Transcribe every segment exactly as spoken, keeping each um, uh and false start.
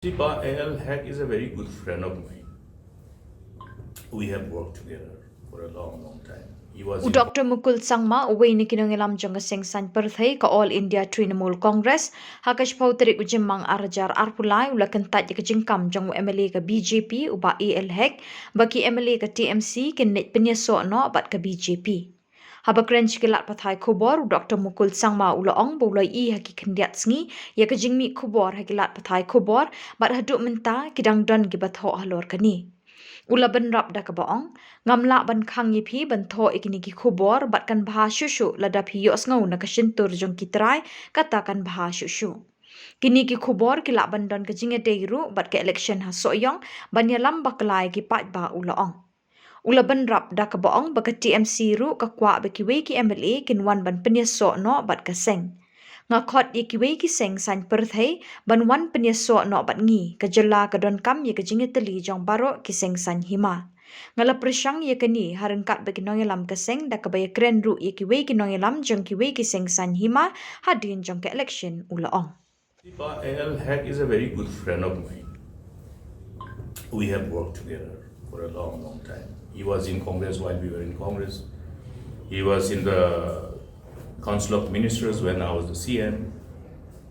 Sipa A L Hek is a very good friend of mine. We have worked together for a long, long time. He was U Doctor Mukul Sangma, uwei na ki nongïalam jong ka seng saiñ pyrthei ka All India Trinamool Congress, ha ka shiphew tarik u Jymmang ar hajar arphew lai, u la kyntait ïa ka jingkam jong u M L A ka B J P, u Bah A L Hek, ba ki M L A ka T M C kin leit pynïasoh noh bad ka B J P. Haba kren sha ki lad pathai khubor, u Doctor Mukul Sangma u la ong ba u la ïohi ha ki khyndiat sngi ïa ka jingmih khubor ha ki lad pathai khubor, bad haduh mynta ki dang don kiba thoh halor kane. U la bynrap da kaba ong, ngam lah ban khang ïa phi ban thoh ïa kine ki khubor, bad kan bha shuh shuh lada phi ïohsngew na ka shyntur jong ki trai, kata kan bha shuh shuh. Kine ki khubor ki lah ban don ka jingïadei ruh bad ka election ha Sohiong, ban ïalam bakla ïa ki paidbah, u la ong. U la bynrap da kaba ong ba ka T M C ruh ka kwah ba kiwei ki M L A kin wan ban pynïasoh noh bad ka seng. Nga khot ïa kiwei ki seng saiñ pyrthei ban wan pynïasoh noh bad ngi, ka jylla ka donkam ïa ka jingïatylli jong baroh ki seng saiñ hima. Nga la pyrshang ïa kane ha ryngkat bad ki nongïalam ka seng, da kaba ïakren ruh ïa kiwei ki nongïalam jong kiwei ki seng saiñ hima hadien jong ka election, u la ong. Sipa A L Hek is a very good friend of mine. We have worked together for a long, long time. He was in Congress while we were in Congress. He was in the Council of Ministers when I was the C M.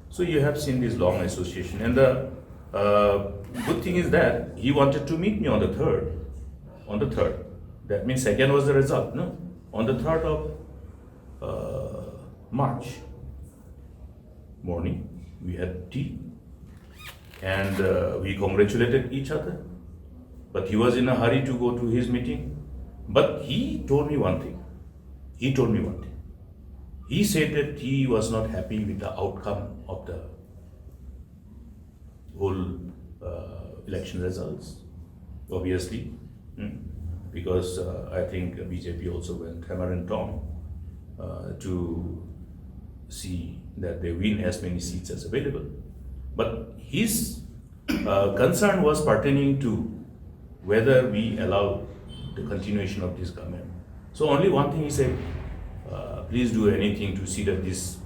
So you have seen this long association. And the uh, good thing is that he wanted to meet me on the third. On the third. That means second was the result, no? On the third of uh, March morning, we had tea and uh, we congratulated each other. But he was in a hurry to go to his meeting. But he told me one thing. He told me one thing. He said that he was not happy with the outcome of the whole uh, election results, obviously, hmm, because uh, I think B J P also went hammer and tong uh, to see that they win as many seats as available. But his uh, concern was pertaining to whether we allow the continuation of this government. So only one thing he said, uh, please do anything to see that this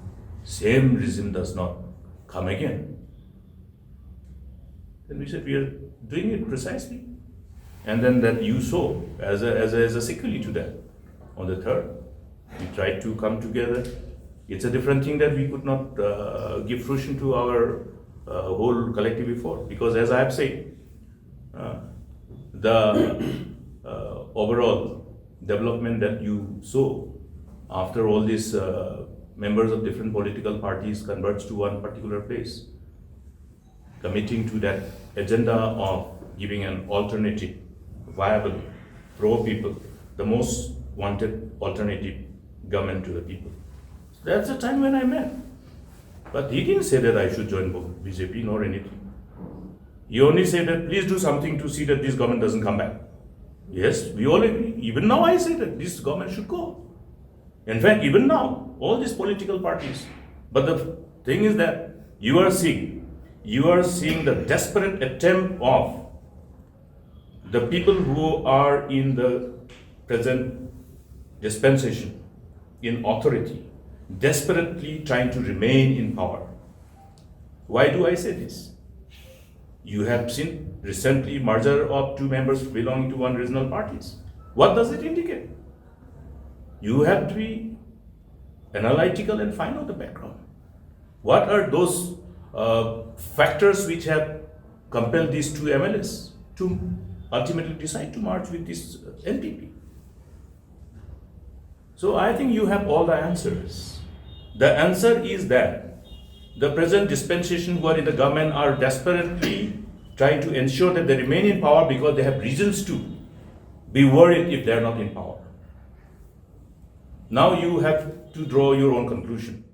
same regime does not come again. Then we said, we are doing it precisely. And then that you saw as a, as a, as a sequelae to that. On the third, we tried to come together. It's a different thing that we could not uh, give fruition to our uh, whole collective effort, because as I have said, uh, the uh, overall development that you saw after all these uh, members of different political parties converged to one particular place, committing to that agenda of giving an alternative, viable, pro people, the most wanted alternative government to the people. That's the time when I met. But he didn't say that I should join B J P nor anything. He only said that please do something to see that this government doesn't come back. Yes, we all agree. Even now I say that this government should go. In fact, even now, all these political parties. But the thing is that you are seeing, you are seeing the desperate attempt of the people who are in the present dispensation in authority, desperately trying to remain in power. Why do I say this? You have seen recently merger of two members belonging to one regional parties. What does it indicate? You have to be analytical and find out the background. What are those uh, factors which have compelled these two M L As to ultimately decide to merge with this uh, N P P? So I think you have all the answers. The answer is that the present dispensation who are in the government are desperately trying to ensure that they remain in power because they have reasons to be worried if they are not in power. Now you have to draw your own conclusion.